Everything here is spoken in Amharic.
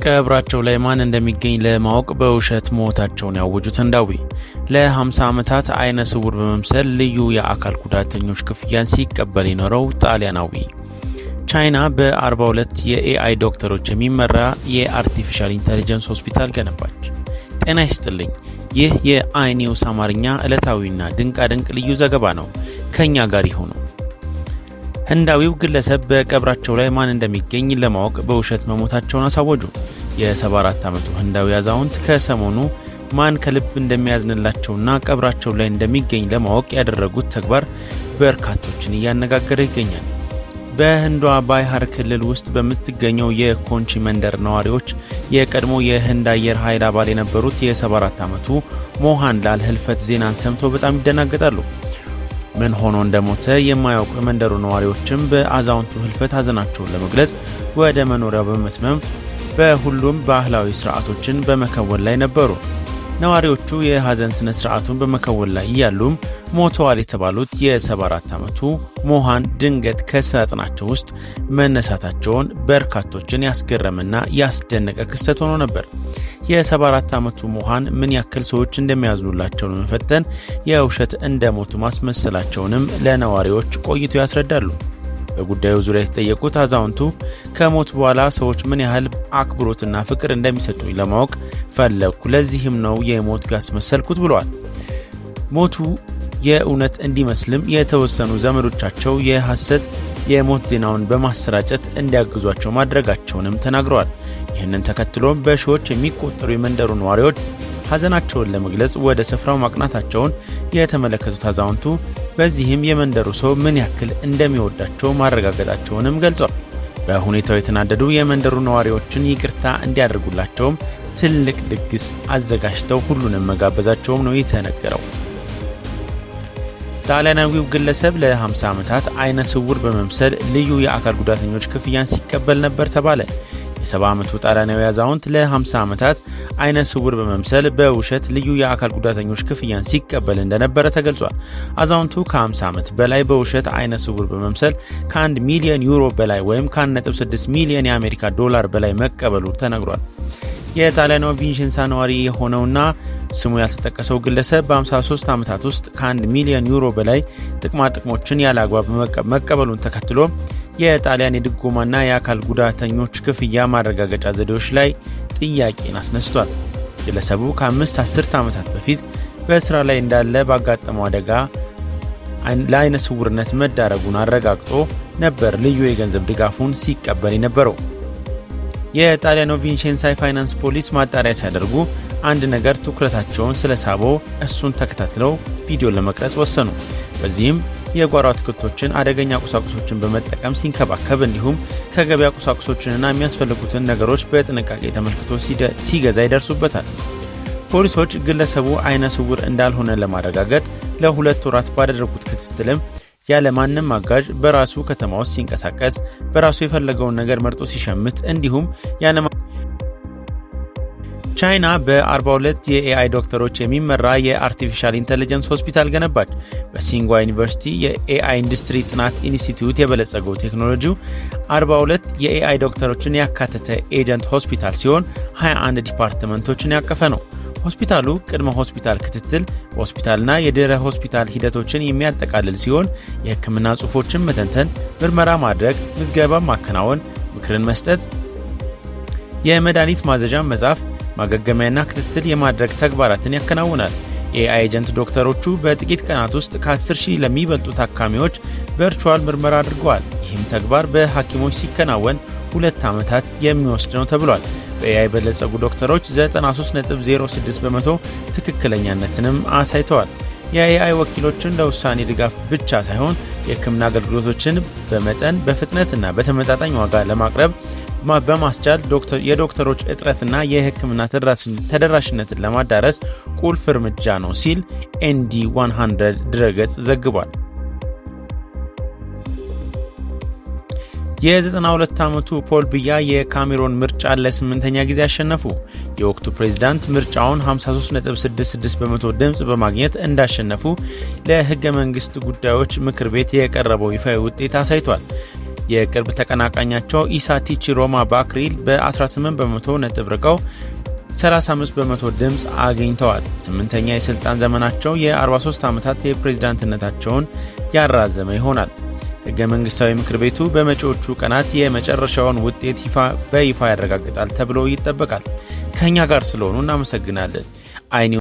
ቀብራቸው ላይ ማን እንደሚገኝ ለማወቅ በውሸት ሞታቸውን ያወጁት ህንዳዊ። ለ50 ዓመታት አይነ ስውር በመምሰል ልዩ የአካል ጉዳተኞች ክፍያን ሲቀበል የኖረው ጣሊያናዊ። ቻይና በ42 የ AI ዶክተሮች የሚመራ የ artificial intelligence ሆስፒታል ገነባች። ጤና ይስጥልኝ። ይህ የአይኒውስ አማርኛ ዕለታዊና ድንቃድንቅ ልዩ ዘገባ ነው። ከእኛ ጋር ይሁኑ። ህንዳዊው ግለሰብ በቀብራቸው ላይ ማን እንደሚገኝ ለማወቅ በውሸት መሞታቸውን አሳወጁ። የ74 ዓመቱ ህንዳዊ አዛውንት ከሰሞኑ ማን ከልብ እንደሚያዝንላቸውና ቀብራቸው ላይ እንደሚገኝ ለማወቅ ያደረጉት ተግባር በርካቶችን እያነጋገረ ይገኛል። በህንዷ ባይሃር ክልል ውስጥ በምትገኘው የኮንቺ መንደር ነዋሪዎች የቀድሞ የህንድ አየር ኃይል አባል የነበሩት የ74 ዓመቱ ሞሃን ላል ህልፈት ዜናን ሰምተው በጣም ይደናገጣሉ። ምን ሆኖ እንደሞተ የማያውቁ የመንደሩ ነዋሪዎችም በአዛውንቱ ህልፈት ሀዘናቸውን ለመግለጽ ወደ መኖሪያው በመትመም በሁሉም ባህላዊ ስርዓቶችን በመከወን ላይ ነበሩ። ነዋሪዎቹ የሀዘን ስነ ስርዓቱን በመከወን ላይ እያሉም ሞተዋል የተባሉት የ74 ዓመቱ ሞሃን ድንገት ከሳጥናቸው ውስጥ መነሳታቸውን በርካቶችን ያስገረመና ያስደነቀ ክስተት ሆኖ ነበር። የ74 ዓመቱ ሞሃን ምን ያክል ሰዎች እንደሚያዝኑላቸው ለመፈተን የውሸት እንደሞቱ ማስመሰላቸውንም ለነዋሪዎች ቆይተው ያስረዳሉ። በጉዳዩ ዙሪያ የተጠየቁት አዛውንቱ ከሞት በኋላ ሰዎች ምን ያህል አክብሮትና ፍቅር እንደሚሰጡኝ ለማወቅ ፈለግኩ፣ ለዚህም ነው የሞት ያስመሰልኩት ብለዋል። ሞቱ የእውነት እንዲመስልም የተወሰኑ ዘመዶቻቸው የሐሰት የሞት ዜናውን በማሰራጨት እንዲያግዟቸው ማድረጋቸውንም ተናግረዋል። ይህንን ተከትሎም በሺዎች የሚቆጠሩ የመንደሩ ነዋሪዎች ሐዘናቸውን ለመግለጽ ወደ ስፍራው ማቅናታቸውን የተመለከቱት አዛውንቱ በዚህም የመንደሩ ሰው ምን ያክል እንደሚወዳቸው ማረጋገጣቸውንም ገልጸዋል። በሁኔታው የተናደዱ የመንደሩ ነዋሪዎችን ይቅርታ እንዲያደርጉላቸውም ትልቅ ድግስ አዘጋጅተው ሁሉንም መጋበዛቸውም ነው የተነገረው። ጣሊያናዊው ግለሰብ ለ50 ዓመታት አይነ ስውር በመምሰል ልዩ የአካል ጉዳተኞች ክፍያን ሲቀበል ነበር ተባለ። የ70 ዓመቱ ጣሊያናዊ አዛውንት ለ50 ዓመታት አይነ ስውር በመምሰል በውሸት ልዩ የአካል ጉዳተኞች ክፍያን ሲቀበል እንደነበረ ተገልጿል። አዛውንቱ ከ50 ዓመት በላይ በውሸት አይነ ስውር በመምሰል ከ1 ሚሊዮን ዩሮ በላይ ወይም ከ1.6 ሚሊዮን የአሜሪካ ዶላር በላይ መቀበሉ ተነግሯል። የጣሊያኗ ቪንቼንሳ ነዋሪ የሆነውና ስሙ ያልተጠቀሰው ግለሰብ በ53 ዓመታት ውስጥ ከ1 ሚሊዮን ዩሮ በላይ ጥቅማ ጥቅሞችን ያለ አግባብ መቀበሉን ተከትሎ የጣሊያን የድጎማና የአካል ጉዳተኞች ክፍያ ማረጋገጫ ዘዴዎች ላይ ጥያቄን አስነስቷል። ግለሰቡ ከአምስት አስርት ዓመታት በፊት በስራ ላይ እንዳለ ባጋጠመው አደጋ ለአይነ ስውርነት መዳረጉን አረጋግጦ ነበር ልዩ የገንዘብ ድጋፉን ሲቀበል የነበረው። የጣሊያኖ ቪንቼንሳ የፋይናንስ ፖሊስ ማጣሪያ ሲያደርጉ አንድ ነገር ትኩረታቸውን ስለሳበው እሱን ተከታትለው ቪዲዮ ለመቅረጽ ወሰኑ። በዚህም የጓሮ አትክልቶችን አደገኛ ቁሳቁሶችን በመጠቀም ሲንከባከብ እንዲሁም ከገበያ ቁሳቁሶችንና የሚያስፈልጉትን ነገሮች በጥንቃቄ ተመልክቶ ሲገዛ ይደርሱበታል። ፖሊሶች ግለሰቡ አይነ ስውር እንዳልሆነ ለማረጋገጥ ለ2 ወራት ባደረጉት ክትትልም ያለ ማንም አጋዥ በራሱ ከተማ ውስጥ ሲንቀሳቀስ፣ በራሱ የፈለገውን ነገር መርጦ ሲሸምት እንዲሁም ያለ ቻይና በ42 የ AI ዶክተሮች የሚመራ የ artificial intelligence ሆስፒታል ገነባች። በሲንጓ ዩኒቨርሲቲ የ AI ኢንዱስትሪ ጥናት ኢንስቲትዩት የበለጸገው ቴክኖሎጂው 42 የ AI ዶክተሮችን ያካተተ agent ሆስፒታል ሲሆን 21 ዲፓርትመንቶችን ያቀፈ ነው። ሆስፒታሉ ቅድመ ሆስፒታል ክትትል፣ በሆስፒታልና የድህረ ሆስፒታል ሂደቶችን የሚያጠቃልል ሲሆን የሕክምና ጽሑፎችን መተንተን፣ ምርመራ ማድረግ፣ ምዝገባ ማከናወን፣ ምክርን መስጠት፣ የመድኃኒት ማዘዣ መጻፍ፣ ማገገሚያና ክትትል የማድረግ ተግባራትን ያከናውናል። የ AI agent ዶክተሮቹ በጥቂት ቀናት ውስጥ ከ10 ሺህ ለሚበልጡ ታካሚዎች virtual ምርመራ አድርገዋል። ይህም ተግባር በሐኪሞች ሲከናወን 2 ዓመታት የሚወስድ ነው ተብሏል። በ AI የበለጸጉ ዶክተሮች 93.06% ትክክለኛነትንም አሳይተዋል። የ AI ወኪሎችን ለውሳኔ ድጋፍ ብቻ ሳይሆን የሕክምና አገልግሎቶችን በመጠን፣ በፍጥነትና በተመጣጣኝ ዋጋ ለማቅረብ በማስቻል የዶክተሮች እጥረትና የሕክምና ተደራሽነትን ለማዳረስ ቁልፍ እርምጃ ነው ሲል ኤንዲ 100 ድረገጽ ዘግቧል። የ92 ዓመቱ ፖል ብያ የካሜሮን ምርጫ ለስምንተኛ ጊዜ አሸነፉ። የወቅቱ ፕሬዚዳንት ምርጫውን 53.66% ድምፅ በማግኘት እንዳሸነፉ ለሕገ መንግስት ጉዳዮች ምክር ቤት የቀረበው ይፋዊ ውጤት አሳይቷል። የቅርብ ተቀናቃኛቸው ኢሳ ቺሮማ ባክሪ በ18% ነጥብ ርቀው 35% ድምፅ አግኝተዋል። ስምንተኛ የሥልጣን ዘመናቸው የ43 ዓመታት የፕሬዝዳንትነታቸውን ያራዘመ ይሆናል። ሕገ መንግሥታዊ ምክር ቤቱ በመጪዎቹ ቀናት የመጨረሻውን ውጤት በይፋ ያረጋግጣል ተብሎ ይጠበቃል። ከእኛ ጋር ስለሆኑ እናመሰግናለን። አይኒ